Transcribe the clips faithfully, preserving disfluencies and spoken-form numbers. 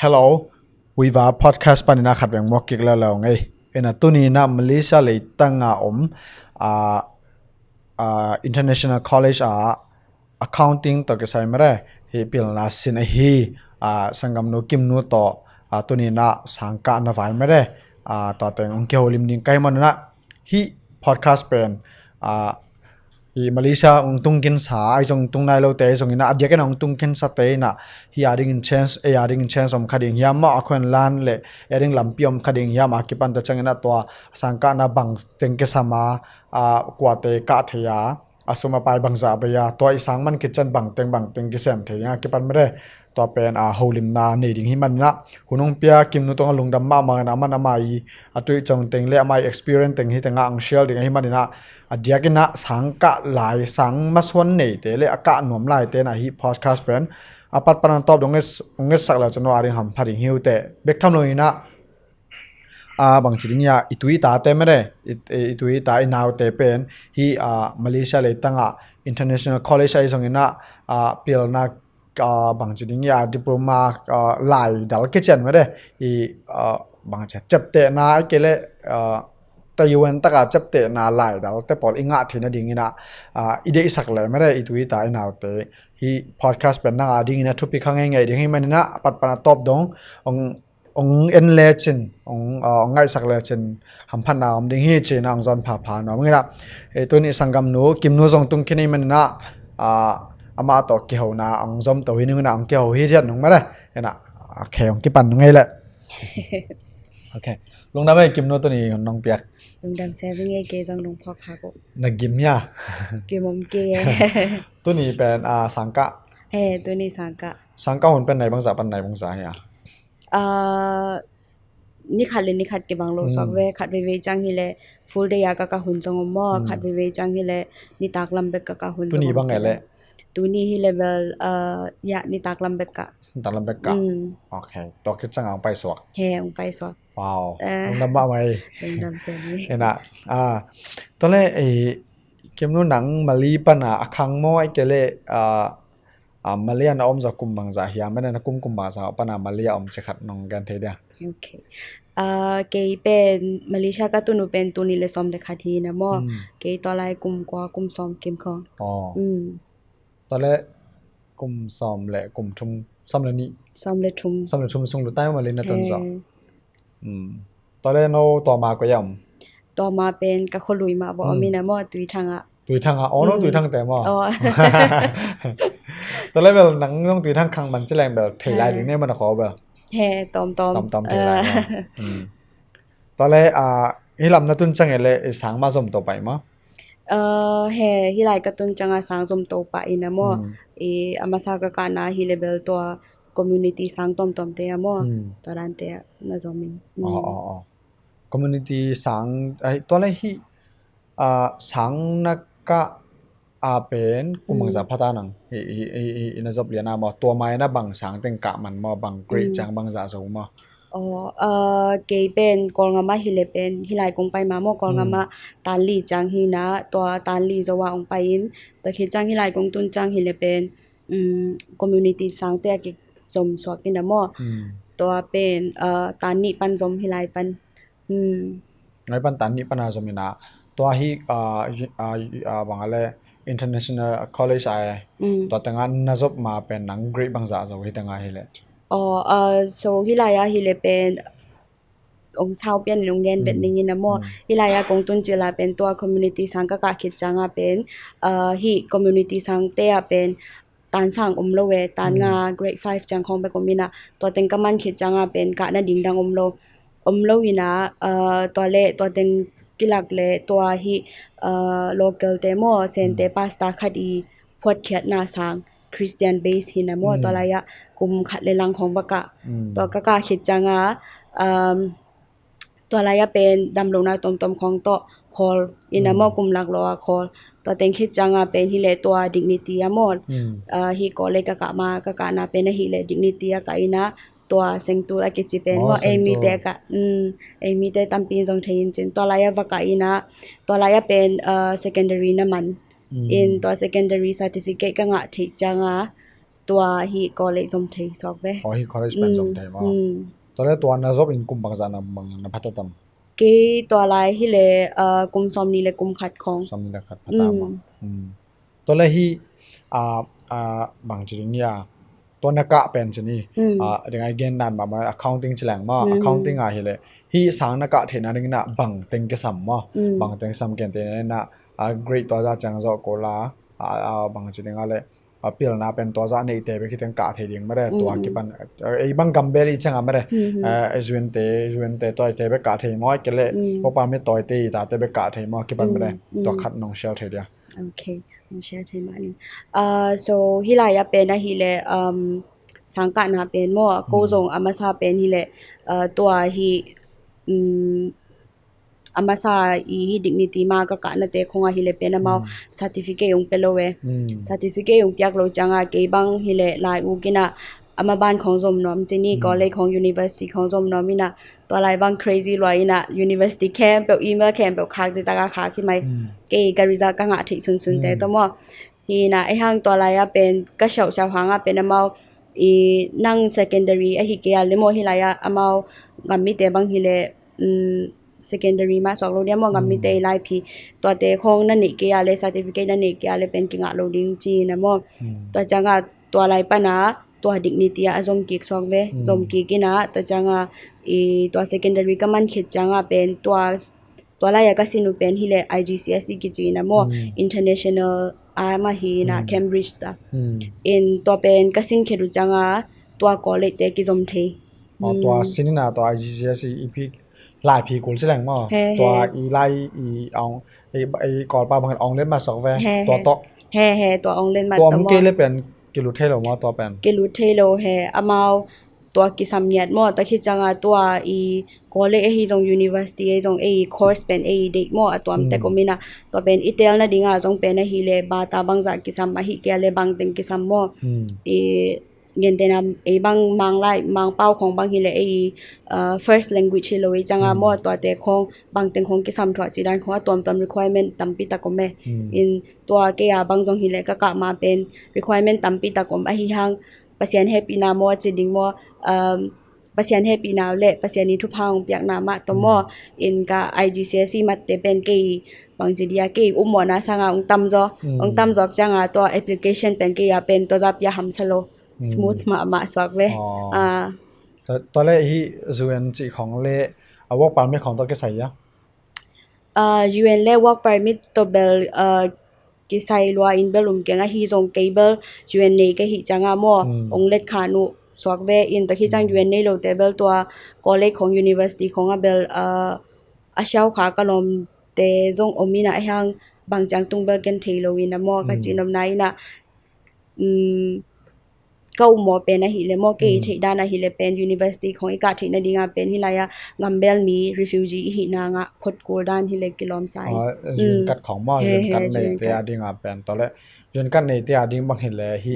Hello, Viva Podcast panin a khat veng muak kik lelo ngei. Ina tuni ina Malaysia leitanga om, ah, ah, International College a accounting tawh kisai mede hi pilna sin ahi, ah, sanggamnu Kimnu tawh, ah, tuni ina sangkah na vai mede, ah, tua teng ong kiholim ding ka hi manina hi podcast pen, ah, hi Malaysia ong tungkinsa, ai zong tung nai lote, ai zong ina a diakin ong tungkinsa te ina hi a dingin chance, ei a dingin chance om kha ding hiam maw, a khuan lan le ei a ding lampi om kha ding hiam a kipan ta ciang ina tua sangkah na bang teng kisam a, ah, kuate kah thei a, a sum a pai bangzah bei a, tua i sang man khit ciang bangteng bangteng kisem thei ding a kipan mede. Tua pen, ah, holimna nei ding hi manina hun hong pia Kimnu tungah lungdam mahmah ina aman ama i a tuicong teng le ama i experience teng hi tengah hong share ding ahi manina a diakina sangkah lai sang masuan neite le a kah nuam laite na hi podcast pen a pat pan a tawp dong hong etsak le cun a ding hampha ding hi ute. Bek tham lo ina a, bangci ding ia, i tui i tate mede, i, i tui i ta i naute pen hi, a, Malaysia leitanga International College ai zong ina, a, pilna, a, bangci ding ia, diploma, a, lai dal kician mede, i, a, bangci ceptehna ai kei le, a, tayuan taka ceptehna lai dal te pawl i ngah theina ding ina, a, i deihsak le mede, i tui i ta i naute hi podcast pen nang a ding ina thupi kha ngei ngei ding hi manina a pat pan a tawp dong ong ong en lecin, ong, ah, ong ngaihsak lecin hamphatna om ding hi cina ong zawn phapha nuam ngina. Eh, tuni sanggamnu Kimnu zong tung khin ei manina, ah, amah tawh kihona ong zom to hi nungina ong kiho hi thiat nung mede. Ina, a khe ong kipan nung ei le. Ok. Lungdam ei Kimnu tuni nong piak. Lungdam se ving ei kei zong lungphawk hak uh. Na gim hia? Gim om kei e. Tuni pen, ah, sangkah. Eh, tuni sangkah. Sangkah hun pen nai bangzah pan nai bangzah hia? Ah, ni khat le ni khat kibang lo suak ve, khat veivei ciang hi le full day a ka kah hun zong om maw, khat veivei ciang hi le nitak lam bek ka kah hun zong om. Tuni bang e le? Tuni hi le bel, ah, ya, nitak lam bek kah. Nitak lam bek kah. Ok. Tua khit ciang a ong pai suak. He, ong pai suak. Wow. Ong dam mahmah ei. Ong dam suak ei. Ina, ah, tua le, eh, Kimnu nang Mali pana a khang maw ai kei le, ah, ah, Mali a na om zaw kum bangzah hiam, mena na kum kum bangzah pana Mali a om ci khat nong gen thei dia? Ok. Ah, kei pen Malaysia ka tun uh pen tuni le sawm le khat hi na maw. Kei tua lai kum kua kum sawm kim khong. Tua le kum sawm le kum thum, sawm le nih. Sawm le thum. Sawm le thum sung lutai Mali na tun zaw. Tua le no tua ma koi a om? Tua ma pen ka khualui mah va om ina maw, Tuithang ah. Tuithang ah, aw no Tuithang te maw? Tua le bel nang nong Tuithang khang man ci leng bel thei lai ding ne man a khaw bel. He, tawm tawm. Tawm tawm thei lai maw? Tua le, ah, hi lam na tun ciang e le, i sang ma zom to pai maw? Eh, he, hi lai ka tun ciang a sang zom to pai ina maw? I, a masa ka kahna hi le bel tua community sang tawm tawm te a maw? Tua dan te a na zom in. Aw, aw, aw. Community sang, ai, tua le hi, ah, sang na kah a pen kum bangzah phata nang hi, hi, hi, hi, hi na zop lian a maw, tua mai na bang sang teng kah man maw, bang grade ciang bangzah zo maw? Aw, ah, kei pen Kawlgam ah hi le pen hi lai kong pai ma maw, Kawlgam ah tan li ciang hi na, tua tan li zo ah ong pai in, tua khit ciang hi lai kong tun ciang hi le pen, um, community sang te a kizom suak ina maw. Tua pen, ah, tan nih pan zom hi lai pan. Ngai pan tan nih pana zom ina tua hi, ah, bang a le international college ai, tua tengah na zop ma pen nang grade bangzah zo hi tengah hi le? Aw, ah, so hi lai a hi le pen ong sau pian in ong gen bet ning ina maw. Hi lai a kong tun cil a pen tua community sang ka kah khit ciang a pen, ah, hi community sang te a pen tan sang om lo e, tan nga, grade five ciang khawng bek om ina, tua teng ka man khit ciang a pen kah nading dang om lo, om lo ina, ah, tua le tua teng kilak le tua hi, ah, local te maw, Sente pastor khat i phuatkhiatna sang, Christian base hi na maw, tua lai ah kum khat le lang khawng va kah, tua ka kah khit ciang a, um, tua lai ah pen damlohna tawmtawm khawng tawh khawl ina maw, kum lak lo a khawl. Tua teng khit ciang a pen hi le tua Dignity a maw, ah, hi college ka kah ma, ka kahna pen a hi le Dignity a kah ina tua Sengtul a kici pen maw, ei mite a kah, ei mite tampi in zong thei in cin. Tua lai ah va kah ina, tua lai ah pen, ah, secondary na man in, tua secondary certificate ka ngah theih ciang a, Tua hi college zom thei suak ve. Oh, hi college pen zom thei maw? Tua le tua na zop in kum bangzah na mang na pha ta tam? Kei tua lai hi le, ah, kum sawm ni le kum khat khong. Sawm ni le khat pha ta maw? Tua le hi, ah, ah, bang ci ding hi a, tua na kah pen ci ni, ah, ding a i gen nan mahmah accounting ci leng maw? Accounting a hi le hi sang na kah theihna ding na bang teng kisam maw? Bang teng sam ken te na, ah, grade tua za ciang zawh ko la, ah, ah, bang ci ding a le, a pilna pen tua zah neite bek hi teng kah thei ding mare, tua kipan, eh, ei bang gambel i ciang a mare, eh, zuinte, zuinte tua ite bek kah thei maw, kei le, pawpa mi tua ite i tate bek kah thei maw, kipan mare, tua khat nong share thei dia. Ok, nong share thei mah ni. Ah, so, hi lai a pen a hi le, um, sang kahna pen maw, ko zong a masa pen hi le, ah, tua hi, um, a masa i hi dignity ma ka kahnate khong a hi le pen amau certificate ung pe lo e. Certificate ung piak lo ciang a kei bang hi le lai u kina ama ban khong zom nuam ci ni, college khong university khong zom nuam ina tua lai bang crazy lua ina university khempeuh email khempeuh khak ci taka khak hi mai. Kei ka result ka ngah theih sunsun te to maw. Hi na e hang tua lai a pen ka siauh siauh hang a pen amau i nang secondary a hi kei a le maw hi lai a amau ngam mite bang hi le, um, secondary mah suak lo dia maw, ngam mite i lai phi tuate khong na neih kei a le certificate na neih kei a le pen kingah lo ding ci na maw. Tua ciang a tua lai pan a tua dignity a zom kik suak ve, zom kik ina tua ciang a i tua secondary ka man khit ciang a pen tua, tua lai a ka sin uh pen hi le I G C S E kici na maw, international a mah hi na Cambridge ta. In tua pen ka sin khit uh ciang a tua college te kizom thei. Oh, tua sin ina tua I G C S E i phi lai phi kul ci leng maw? He, tua he. I lai i ong, i, i kawlpa bangin ong let mat sok ve. He, tua he. Tua ong let mat tua maw? Tua mu kei le pen kilut thei lo maw tua pen? Kilut thei lo he, amau tua kisam ngiat maw, tua khit ciang a tua i college ahi zong university ahi zong ei course pen ei deih maw, a tuam tek om ina. Tua pen i tel na ding a zong pen ahi le bata bangzah kisam ahi kei a le bang teng kisam maw. I Gentehna ei bang Mang lai, Mang pau khong bang hi le ei, ah, first language hi lo ei ciang a maw, tuate khong bang teng khong kisam thuah ci dan khong a tuamtuam requirement tampi tak om e. In tua kei a bang zong hi le ka kah ma pen requirement tampi tak om ahi hang Pasian hehpihna maw ci ding maw, um, Pasian hehpihna le Pasian i thupha hong piakna mah tawh maw. In ka I G C S E matte pen kei bang ci dia kei upmawhna sang a hong tam zaw, hong tam zawk ciang a tua application pen kei a pen tua za pia hamsa lo. Smooth mahmah suak ve. Tua le hi U N cih khong le a work permit khong tawh kisai a? U N le work permit tawh bel kisai lua in bel um keng ahi zong kei bel U N nei ka hih ciang a maw, ong let khan uh suak ve in tua khit ciang U N nei lote bel tua college khong university khong a bel a siau kha ka lawmte zong om in a hiang bang ciang tung bel ken thei lo in a maw ka cihnopna in a, um, ka upmawh pen ahi le maw, kei i theih dan ahi le pen university khong i kah theih nading a pen hi lai a ngambel mi refugee i hih nang a phot kul dan hi le kilawm sa in. U N card khong maw, U N card neite a ding a pen tawh le U N card neite a ding bang hi le hi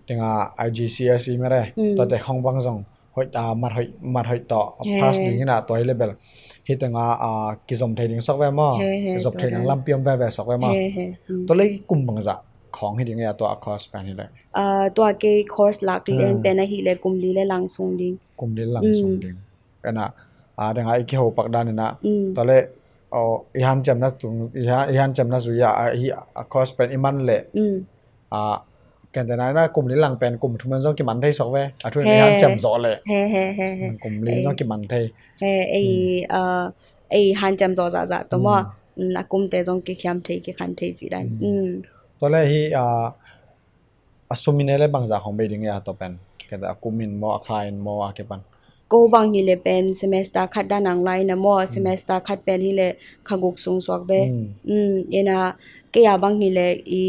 ding a I G C S E mare tawh te khong bang zong hoih ta, mat hoih, mat hoih tawh pass ding hi na tua hi le bel hi teng a kizom thei ding sok ve maw? Kizom thei nang lampi om veve sok ve maw? Tua le kum bangzah khong hi ding a tua a course pen hi le? Ah, tua kei course lak lian pen ahi le kum li le lang sung ding. Kum li le lang sung ding. Pen a, a ding a i kiho pak dan in a. Tua le, oh, i hanciamna tung, i ha, i hanciamna zui a, a, hi a course pen i man le. A, ken te nai na kum li lang pen kum thum in zong kiman thei sok ve. A thu in i hanciam zawh le. He, he, he, he. Kum li in zong kiman thei. He, ei, ah, ei hanciam zawh zahzah tawh maw. A kum te zong kikhiam thei, kikhan thei ci dan. Tua le hi, ah, a sum in ei le bangzah khong bei ding a tua pen? Kei a kum in maw, a kha in maw, a kipan? Ko bang hi le pen semester khat dan ang lai na maw, semester khat pen hi le kha guk sung suak ve. Ina kei a bang hi le i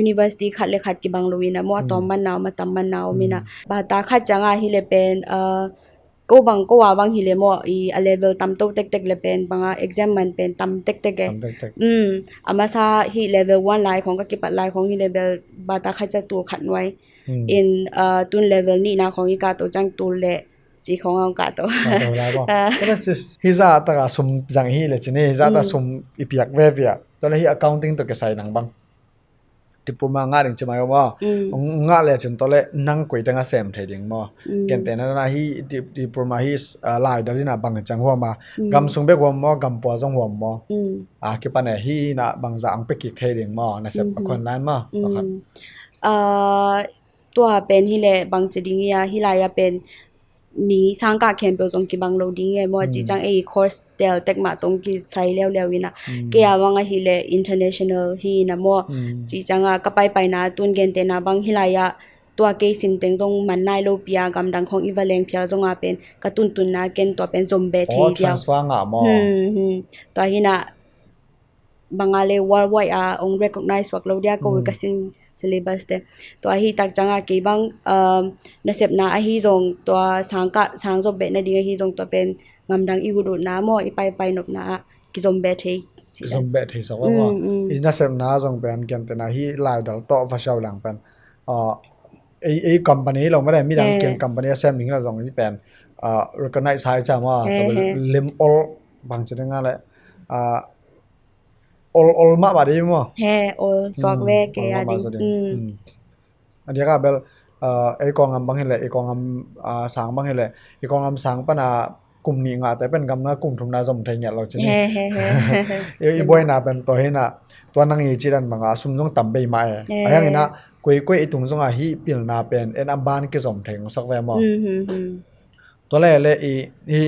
university khat le khat kibang lo ina maw, a tawm man na om, a tam man na om ina. Bata khat ciang a hi le pen, ah, ko bang, ko a bang hi le maw, i a level tam to tektek le pen bang a exam man pen tam tektek e. Tam tektek. A masa hi level one lai khong ka kipat lai khong hi le bel bata khat ciang tul khat nuai. In, ah, tun level nihna khong i kah to ciang tul le ci khong a hong kah to. Kah to lai maw. Tua le hi zah tak a sum zang hi le ci ni, hi zah tak a sum i piak veve a. Tua le hi accounting tawh kisai nang bang? diploma ngah ding ci mai maw. Mm. Ngah le cin tawh le nang koi teng a sem thei ding maw. Mm. Gentehna na hi di-, diploma hi, ah, laidal in a bang ciang huam a. Mm. Gam sung bek huam maw, gam pua zong huam maw. Mm. A kipan e hi na bangzah ang pekik thei ding maw, nasep a khuan lai maw. Mm. Ah, tua pen hi le bang ci ding ia, hi lai a pen mi sangkah khempeuh zong kibang lo ding e maw, mm, ci ciang ei course tel tek mah tong kisai leuleu in a. Mm. Kei a bang ahi le international hi in a maw, mm, ci ciang a ka paipaina tun gentehna bang hi lai a tua kei sin teng zong man nai lo pi a gamdang khong i va leng phial zong a pen ka tuntunna ken tua pen zom be thei ziau. Transfer ngah maw. Hmm, hmm. Tua hi in a bang a le worldwide a ong recognize suak lo dia ko, mm, ka sin syllabus te. Tua hi tak ciang a kei bang, um, nasepna ahi zong tua sangkah sang zop beh nading ahi zong tua pen ngamdang i hudutna maw, i paipai nopna a kizom beh thei. Kizom beh thei sak lo maw. Mm, mm. I nasepna zong pen gentehna hi laidal tawh va siau lang pen, ah, ei, ei company lo mah le midang, eh, ken company a sem ding la zong hi pen, ah, recognize hai ciang maw. Eh, tua pen, eh, lim ol bang ci ding a le, ah, ol, ol mah mah ding maw. He, ol suak ve kei a ding. Mm. A diak a bel, ah, ei kawngam bang hi le, ei kawngam, ah, sang bang hi le, ei kawngam sang pan a kum nih ngahte pen gam na kum thumna zom thei ngiat lo ci ni. He, he, he. I, i buaina pen tua hi in a, tua nang i ci dan bang a sum zong tam bei mah e. He. A hiang in a koi koi i tung zong a hih pilna pen en a ban kizom thei ngawsak ve maw. Mm, mm, mm. Tua le le i, i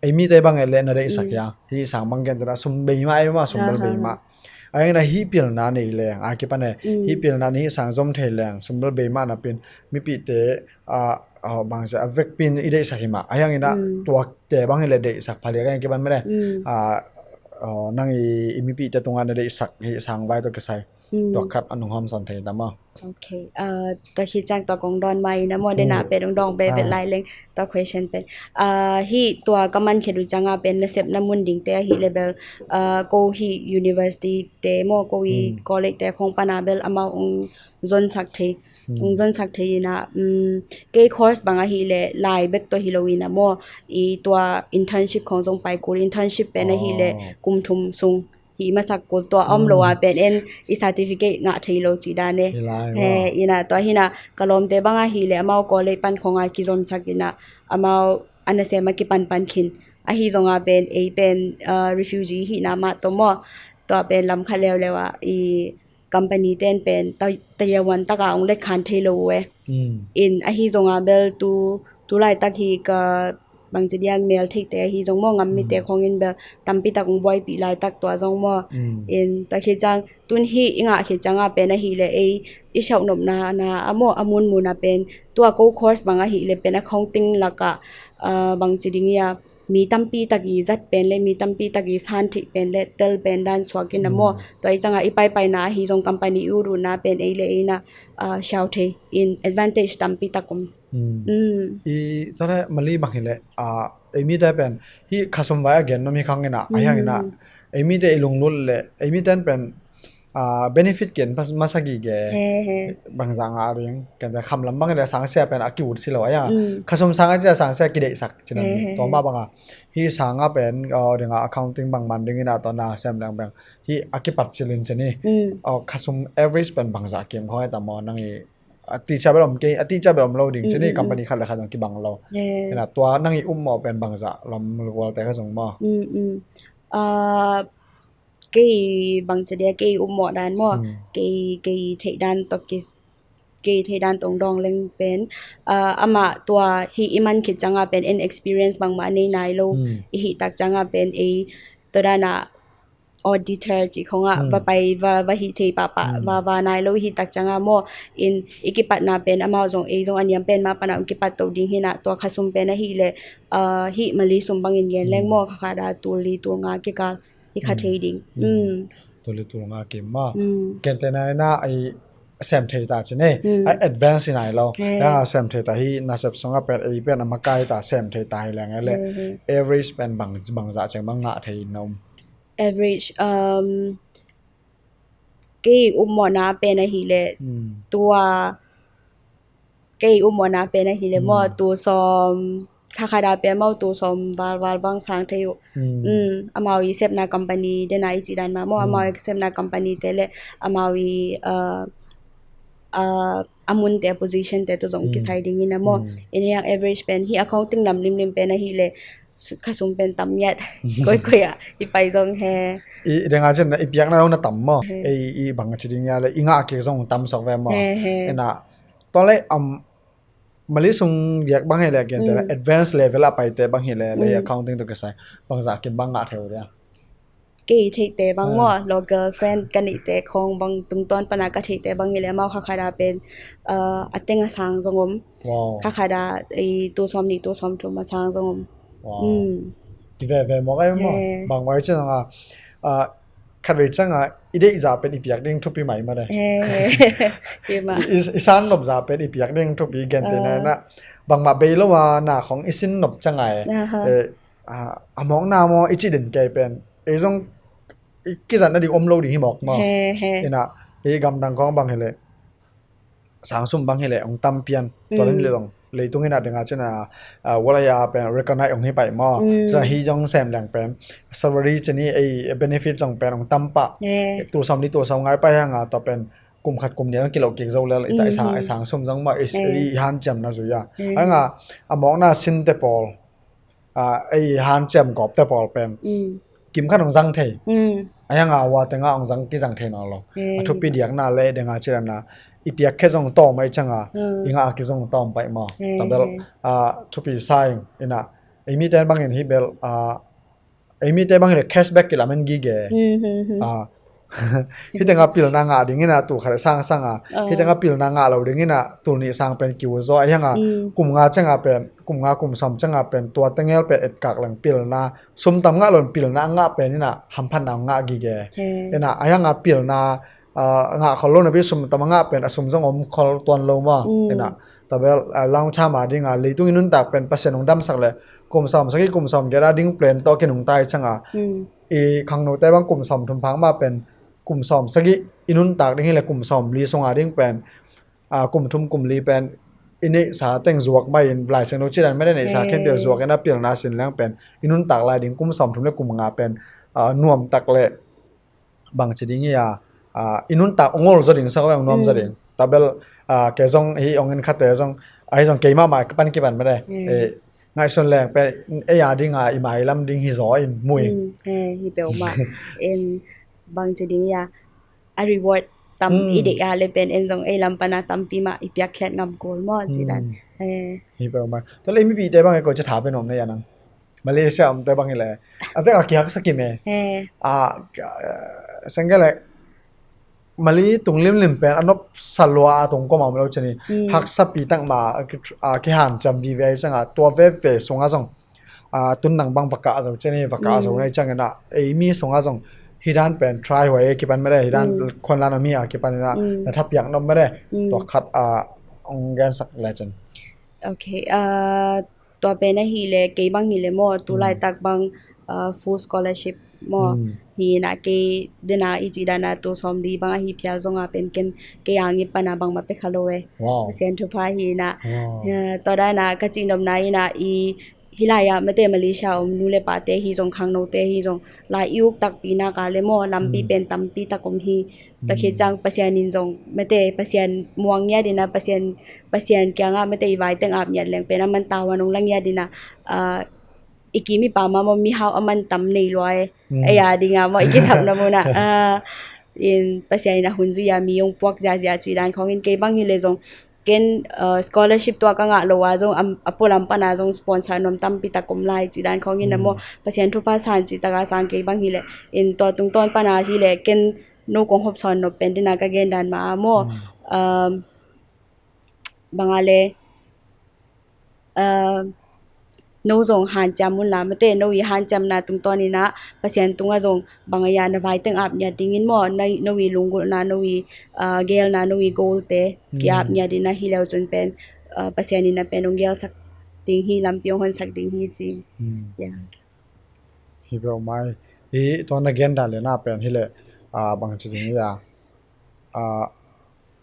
Ei mite bang e le na deihsak hia, hih sang bang gen tuna sum bei mah ei mah, sum bel bei mah. A eng na hih pilna nei leng a kipan e, hih pilna nei hih sang zom thei leng sum bel bei mah napin mipite, ah, ah, bangzia a vekpin i deihsak hi mah. A hiangin ah tuakte bang hi le deihsak phaliak a kipan mene. Ah, ah, nang i, i mipite tungah na deihsak hih sang vai tawh kisai. Tua khat a nung hawm sawn thei ta maw? Ok. Ah, tua khit ciang tua kong dawn mai na maw, dena pen ong dawng be bet lai leng tua question pen. Ah, hih tua ka man khia duh cianga pen nasepna mun dingte ahi le bel, ah, ko hih university te maw, ko i college te khong pana bel amau ong zonsak thei. Ong zonsak thei ina, um, kei course bang ahi le lai bek tua hi lo ina maw, i tua internship khong zong pai kul, internship pen ahi le kum thum sung. Hih masak kul tua om lo a pen en i certificate ngah thei lo cih dan e. He, ina tua hina ka lawmte bang ahi le amau college pan khong a kizonsak ina amau a nasem a kipanpan khin. Ahi zonga pen ei pen, ah, refugee hihna mah tawh maw. Tua pen lam khat leuleu a i company ten pen ta, tayawan taka ong let khan thei lo uh e. In ahi zonga bel tu, tu laitak hi ka bangci diang mel theite ahi zong maw, ngam mite khongin bel tampi tak ong buaipih laitak tua zong maw. In tua khit ciang tun hih i ngah khit cianga pen ahi le ei i siauh nopna na a maw a munmun a pen tua ko course bang ahi le pen accounting laka, ah, bangci ding ia mi tampi tak i zat pen le mi tampi tak i san theih pen le tel pen dan suak in a maw. Tua i cianga i paipaina ahi zong company i ut utna pen ei le ei na, ah, siau thei in advantage tampi tak om. I tua le Mali bang hi le, ah, ei mite pen hih khasum vai a gen nom hi khang ina, a hiang ina ei mite i lunglut le ei mite pen, ah, benefit ken masa gige bangza ngah ding. Ken kham lam bang hi le sangsia pen a kiut si lo a hiang khasum sanga cia sangsia kideihsak cina. Tua mah banga hih sanga pen, ah, dinga accounting bang man ding ina tua na sem leng beng hih a kipat cilin cini. Ah, khasum average pen bangza kim khong e ta maw nang i a teacher bel om kei, a teacher bel om lo ding cini company khat le khat zong kibang lo. Ina tua nang i upmawh pen bangza lam lualte kha zong maw? Ah, kei bangci dia kei upmawh dan maw? Kei, kei theih dan tawh ki, kei theih dan tawh ong dawng leng pen, ah, amah tua hih i man khit cianga pen en experience bangmah nei nai lo. I hih tak cianga pen ei tua dana auditor cih khongah va pai va, va hih thei pahpah va, va nai lo i hih tak cianga maw. In i kipatna pen amau zong ei zong a niam pen mah pana ong kipat to ding hina tua khasum pen ahi le, ah, hih Mali sum bangin gen leng maw kha kha da tul li tul nga kikal i kha thei ding. Tul li tul nga kim maw? Kentena ina i sem thei ta cine. A advance i nai lo. Ina sem thei ta hi nasep sunga pen ei pen a makai ta sem thei ta hi leng le average pen bang, bangza ceng bang ngah thei na um? Average, um, kei upmawhna pen ahi le tua kei upmawhna pen ahi le maw tul sawm kha khat a pen amau tul sawm val val bang sang thei uh. Mm. Mm, amau i sepna company dena i cih dan mah maw, mm, amau i sepna company te le amau i, uh, uh, a mun te a position te tu zong, mm, kisai ding in a maw. Mm. In hiang average pen hi accounting lam limlim pen ahih le su-, kha sum pen tam ngiat. Koi koi ah i pai zong he. I, i deng a cin na i piakna lo na tam maw. He. I, i bang a ci ding ia le i ngah kik zong tam sok ve maw. He, he. Ina tua le, um, Mali sung diak bang hi le gen te na, mm, advanced level a pai te bang hi le, le, mm, accounting tu kisai bang za kim bang ngah theu dia. Kei theite bang, ah, maw, local friend ka neihte khong bang tungtawn pana ka theite bang hi le amau kha khat a pen, uh, a teng a sang zong om. Wow. Kha khat a i tul sawm nih tul sawm thum a sang zong om. Wow. Mm. Ki ve ve mawk ai maw. He. Bang vai cin nga, ah, khat vei ciang a i deih za pen i piak ding thupi mai mah de. He, he. Hi mah. I, i san nop za pen i piak ding thupi gen te na, ah, na bangmah bei lo a na khong i sin nop ciang a e. Aha. Eh, ah, a mawkna maw i ci den kei pen ei zong i kizatna ding om lo ding hi mawk maw. He, he. Ina i gamdang khong bang hi le sang sum bang hi le ong tam pian. Tua, mm, leng le long leitung ina ding a cin a, ah, wala ya pen recognize ong hi pai maw. Mm. Sa hi zong sem leng pen salary cin i ei benefit zong pen ong tam pah. He. Tul sawm nih tul sawm nga i pai hang a tua pen kum khat kum nih a zong kilo kik zo le i ta i sang, mm, i sang sum zong maw i, he, i hanciamna zui a. He. Hang a a mawkna sin te pawl, ah, ei hanciam gawp te pawl pen, mm, kim khat ong zang thei. Mm. A hiang a wa te nga ong zang kizang thei nawn lo. Mm. A thupi diakna le deng a cin a i piak khe zong tawm ai ciang a, mm, i ngah a ki zong tawm pai maw. Mm. Tabel, ah, thupi sa ing ina ei mi ten bangin hi bel, ah, ei mi te bangin le cashback ki lamen gige. Mm, mm, mm. Ah, hi teng a pilna ngah ding ina tul khat sang sang a. Ah. Hi teng a pilna ngah lo ding ina tul nih sang pen kiu zaw a hiang a, mm, kum nga ciang a pen, kum nga kum sawm ciang a pen tua tengel pen etkak leng pilna sum tam ngah lo in pilna a ngah pen ina hamphatna ngah gige. He. Ina a hiang a pilna, ah, ngah khol lo na pi sum tam a ngah pen a sum zong om khol tuan lo maw. Mm. Ina tabel, ah, long term a ding a leitung i nuntak pen Pasian ong damsak le kum sawm sagih kum sawm giat a ding plan tawh kinungta i ciang a. Mm. I khangnote bang kum sawm thum phak mah pen kum sawm sagih i nuntak ding hi le kum sawm li sung a ding pen, ah, kum thum kum li pen i neihsa teng zuak mai in Lai Siangtho cih dan mede neihsa, eh, khempeuh zuak in a pilna sin leng pen i nuntak lai ding kum sawm thum le kum nga pen, ah, nuam tak le bang ci ding hi a, ah, i nuntak ong ol zaw ding sa ko ong nuam zaw ding. Mm. Tabel, ah, kei zong hi ong en khate zong, ah, hi zong keimah mah ka pan kipan mede. Mm. Eh, ngaihsun leng pen ei a ding a i mailam ding hi zaw in mu ing. Mm, eh, hi peuhmah. En bang ci ding hi a, a reward tam, mm, i deih a le pen en zong ei lam pana tampi mah i piakkhiat ngam kul maw ci dan. Mm. Eh. Hi peuhmah. Tua le i mipihte bang e koi ci tha pen om na ia nang. Malaysia omte bang hi le a vek a kihaksa kim e. He. A, a, sengge le Mali tung limlim pen a nop sa lua a tung koma om lo cin hi. Mm. Haksa pi tak ma a ki, a kihanciam vive a hi ciang a tua veve sung a zong, a, tun nang bang va kah zo cin hi, va kah zo, mm, na hi ciang ina ei mi sung a zong hi dan pen try huai e kipan mede, hi dan, mm, khuan lan a mi a kipan ina, mm, na thapiak nop mede. Mm. Tua khat a ong gensak le cin. Ok, a, tua pen ahih le kei bang hi le maw, tu, mm, laitak bang, ah, full scholarship maw. Mm. Hi na kei dena i ci dana tul sawm li bang ahi phial zong a pen ken kei a ngip pana bangmah pia kha lo e. Wow. Pasian thupha hi na. Wow. Ah, tua dana ka cih nopna ina i hi lai a mate Malaysia om nu le pate hi zong khangnote hi zong lai i uk takpi nak a le maw lampi, mm, pen tampi tak om hi. Tua khit, mm, ciang Pasian in zong mate Pasian muang ngiat ina Pasian, Pasian kiangah mate i vaiteng ap ngiat leng pen a man tahuan ong la ngiat ina, ah, i kim i pam a maw mihau a man tam nei lua e. Mm. Ei a dinga maw i kisapna munah, ah, in Pasian in a hun zui a mi ong puak ziazia ci dan khawng in kei bang hi le zong ken, ah, scholarship tua ka ngah lo a zong am, a pualam pana zong sponsor nuam tampi tak om lai ci dan khawng in a maw, mm, Pasian thupha san ci taka sang kei bang hi le in tua tungtawn pana hi le ken no kong hopsawn nop pen dena ka gen dan ma a maw. Mm. Um, banga le, um, no zong hanciam un la mate no i hanciamna tungtawn ina Pasian tunga zong banga ya na vaiteng ap ngiat dingin maw, na, no i lunggulhna, no i, uh, gelna, no i goal te ki ap, mm, ngiat ina hi leu cun pen, uh, Pasian ina pen ong gelsak ding hi, lampi ong honsak ding hi ci. Mm. Yeah. Hi peuhmah hi. Tua na gen dan le na pen hi le, ah, bang ci ding hi a, ah,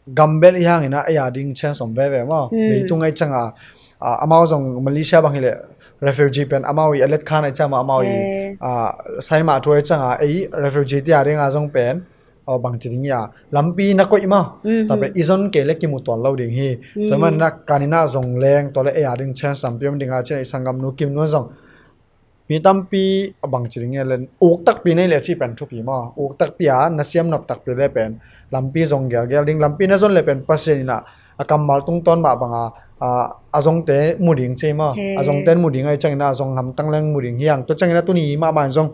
gambel i hang ina ei a ding chance om veve maw. Hmm. Leitung ei cianga, ah, amau zong Malaysia bang hi le Refugee pen amau i a let khan ai ciang mah amau i, eh, ah, sai mah thu ai ciang a, ei refugee te a ding a zong pen, aw, bangci ding ia, lampi na koih mah. Mhm. Tua pen i zon kei le kimu tuan lo ding hi. Mm. Tua man na kan ina zong leng, tua le ei a ding chance lampi om ding a ci-in i sanggamnu Kim nu zong. Mi tampi a bangci ding ia len, uk takpi nei le ci pen thupi maw. Uk takpi a, na siam nop takpi le pen, lampi zong gelgel ding, lampi na zon le pen Pasian ina, a kammal tungtawn mah bang a, a, a zongte mu ding ci maw. He. A zongte mu ding ai ciang ina, a zong hamtang leng mu ding hi hang. Tua ciang ina tuni mahmah in zong.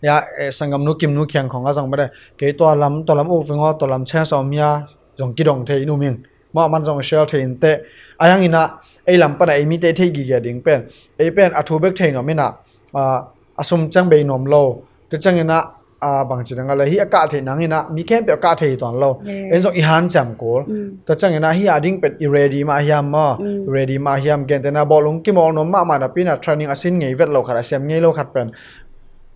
Ia, eh, sanggamnu Kim nu kiang khong a zong bede. Kei tua lam, tua lam uk ving aw, tua lam chance om ia, zong kidong thei in um ing. Mah man zong share thei in teh. A hiang ina, ei lam pan a ei mite thei gige ding pen. Ei pen a thu bek thei nuam ina, ah, a sum ciang bei nuam lo. Tua ciang ina, ah, bangci dang a le, hi a kah thei nang ina, mi khempeuh a kah thei tuan lo. Yeah. En zong i hanciam kul. Mm. Tua ciang ina, hi a ding pen i ready mah hiam maw. Mm. Ready mah hiam, gentehna bawlung kimawl nuam mahmah napi ina training a sin ngei vet lo khat, a siam ngei lo khat pen.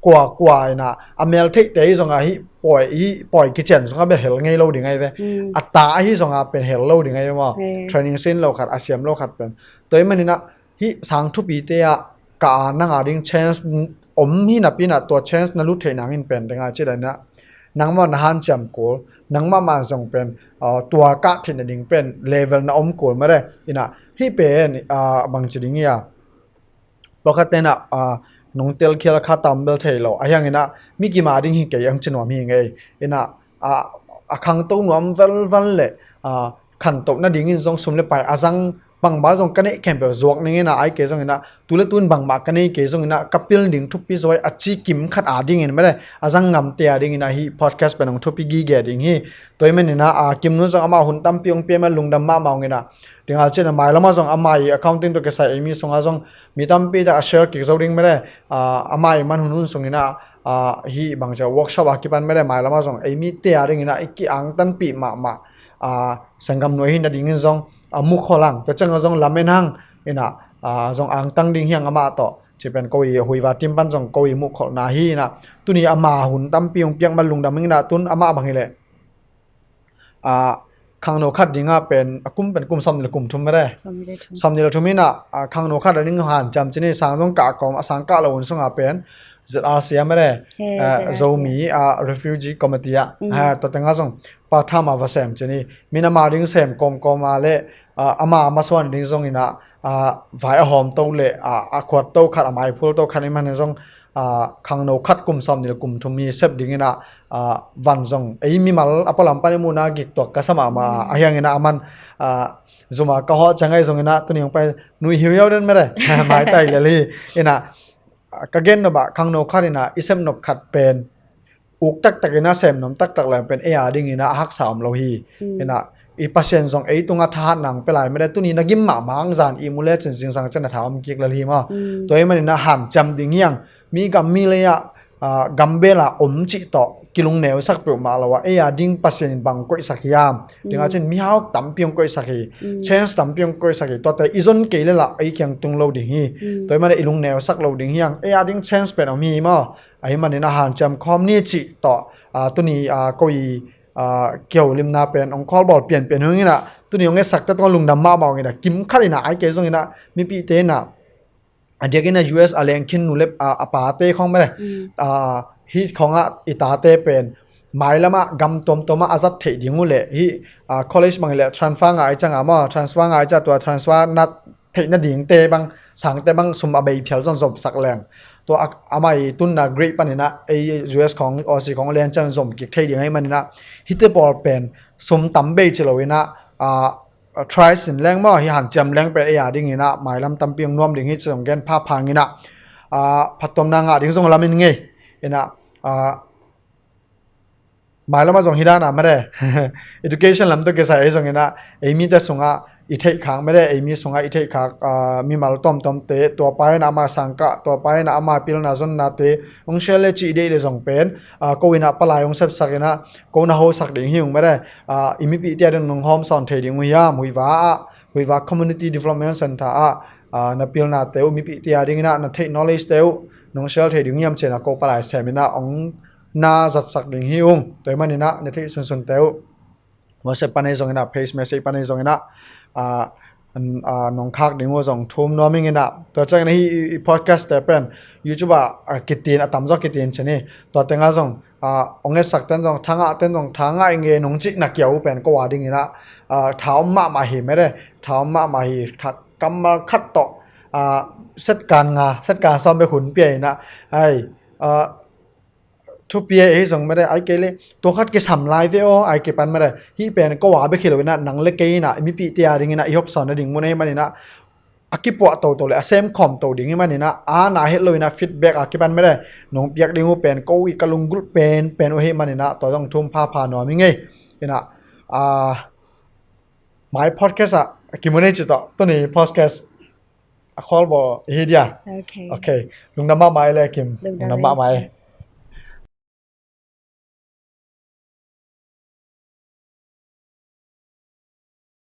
Kua, kua ina, a mel theihte hi zong a hi pawi, hi pawi kician zong a bel hel ngei lo ding ai ve. Mm. A ta ahi zong a pen hel lo ding ai ve maw. Yeah. Training sin lo khat, a siam lo khat pen. Tua i man ina, hi sang thupite a ka a nang a ding chance om hi napi ina tua chance na lut thei nang in pen ding a ci dan ina. Nangmah na hanciam kul, nangmah mah zong pen, ah, tua kah theihna ding pen level na om kul mah de. Ina, hi pen, ah, bangci ding ia. Pawlkhat te ina, ah, nong telkhial kha tam bel thei lo. A hiang ina, mi kim a ding hi kei ang ci nuam hi ngei. Ina, ah, a khangto nuam velvel le, ah, khangto nading in zong sum le pai a zang bangmah zong ka neih khempeuh zuak ning ina, ai kei zong ina, tu le tun bangmah ka nei kei zong ina, ka pil ding thupi zaw a ci kim khat a ding in mah de, a zang ngamte a ding ina hi podcast pen hong thupi gige ding hi. Tua i man ina, ah, Kim nu zong amah hun tampi hong pia mah lungdam mahmah hong ina. Ding a ci ina mailam a zong amah i accounting tawh kisai ei mi sung a zong mi tampi ta a share kik zo ding mah de, ah, amah i man hun hun sung ina, ah, hi bangci a workshop a kipan mah de mailam a zong ei mite a ding ina i ki-angtanpih mahmah. Ah, sanggamnu hi nading in zong, ah, mukhol hang, tua ciang zong lamen hang ina, ah, zong angtang ding hi hang amah tawh. Ci pen ko i Huiva team pan zong ko i mukhol na hi ina. Tuni amah hun tampi hong piak mah lungdam ing ina tun amah bang hi le. Ah, khangno khat ding a pen, a kum pen kum sawmnih le kum thum mah de. Sawmnih le thum. Sawmnih le thum ina, ah, khangno khat a ding hanciam ci ni sang zong kah kawm, a sang kah lo hun sung a pen, Z R C a mah de. He, ah, Z R C. Zomi, ah, Refugee Committee a. Mm. Ah, tua teng a zong, part time a va sem ci ni. Min ama ding sem kawmkawm a le, ah, ama masuan ding zong ina, ah, vai a hawm to le, ah, a khuat to khat, a maiphul to khat i man zong, ah, khangno khat kum sawmnih le kum thum i sep ding ina, ah, van zong. Ei mimal a pualam pan i muhna gik tuak ka sa mahmah. Mm. A hiang ina a man, ah, zuma ka hawh ciang ai zong ina, tuni hong pai, nui hiu yau den mah de. Maitai lel hi. Ina, ah, ka gen nop ah, khangno khat ina, i sep nop khat pen. Uk taktak ina sem nuam taktak leng pen ei a ding ina a haksa om lo hi. Mm. Ina i Pasian zong ei tunga thahat nang pia lai mah de tuni na gim mahmah hang zan i mu le cin zingsang ciang na tha om kik lel hi maw. Mm. Tua i man ina hanciam ding hi hang mi gam mi lei ah, ah, gam bel a om cih tawh kilungneu sak peuhmah lo a ei a ding Pasian in bang koihsak hiam. Ding a cin mihau tampi hong koihsak hi. Mm. Chance tampi hong koihsak hi. Tuate i zon kei le lah ei kiang tung lo ding hi. Mm. Tua i man ina i lungneu sak lo ding hi hang ei a ding chance pen om hi maw. Ahi man ina hanciam khawm ni cih tawh, ah, tuni, ah, ko i, ah, kio limna pen hong khawlbawl pianpian hong ina, tuni hong etsak te tawh lungdam mahmah hong ina, kim khat ina, ai kei zong ina, mipite ina, a diak ina U S a leng khin nu le, ah, a pate khawng mah de. Mm. Ah, hi khawng ah i tate pen, mailam ah gam tuamtuam ah a zat theih ding uh le, hi, ah, college bang le transfer ngah ai ciang a maw, transfer ngah ai ciang tua transfer na theih nadingte bang, sangte bang sum a bei phial zong zomsak leng. Tua a, amah i tunna grade pan ina, ei U S khawng, Aussie khawng lian ciang zom kik thei ding ahi man ina, hite pawl pen sum tam bei ci lo ina, ah, try sin leng maw, hi hanciam leng pen ei a ding ina, mailam tampi hong nuam ding hi ci zong gen phapha ing ina, ah, phattuamna ngah ding zong lamen ngei ina, ah, mailam ah zong hi dan a mah de. Education lam tawh kisai ahi zong ina, ei mite sungah i theih khak mah de, ei mi sungah i theih khak, ah, mimal tuamtuamte, tua pa ina ama sangkah, tua pa ina ama pilna zonnate, hong share le cih deih le zong pen, ah, ko ina palai hong sepsak ina, ko na hosak ding hi ung mah de, ah, i mipite a ding nong hawmsawn thei ding uh hiam, Huiva ah, Huiva Community Development Center ah, ah, na pilnate uh, mipite a ding ina, na theih knowledge te uh, nong share thei ding uh hiam ci ina, ko palai sem ina, hong na zatsak ding hi ung. Tua i man ina, na theih sunsun te uh. WhatsApp pan ahi zong ina, page message pan ahi zong ina, ah, An, ah, nong khak ding uh zong thum nuam ing in ah. Tua ciangin ah hih i, i podcast te pen YouTube ah, ah, kitin, a tamzaw kitin cin hi. Tua tengah zong, ah, ong etsak ten zong, thangah ten zong, thangah i nge nong cihna kia uh pen ko a ding in ah, ah, tha om mahmah hi mede. Tha om mahmah hi, khat kammal khat tawh, ah, setkan nga, setkan sawm bek hun pia in ah. Ai, ah, thupi e, ei zong mede, ai kei le tua khat kisam lai ve aw, ai kipan mede. Hih pen ko a bek hi lo in ah, nang le kei in ah, i mipihte a ding in ah, i hopsawn nading mun ahih manin ah, a kipuah toto le a semkhawm to ding ahih manin ah, a na het lo in ah, feedback a kipan mede nong piak ding uh pen ko i ka lunggulh penpen uh ahih manin ah, tua zong thum phapha nuam ing ei. In ah, ah, mai podcast ah kimu nei ci tawh, tuni podcast a khawl baw i hi dia. Okay. Okay. Lungdam mahmah ei le Kim. Lungdam mahmah ei.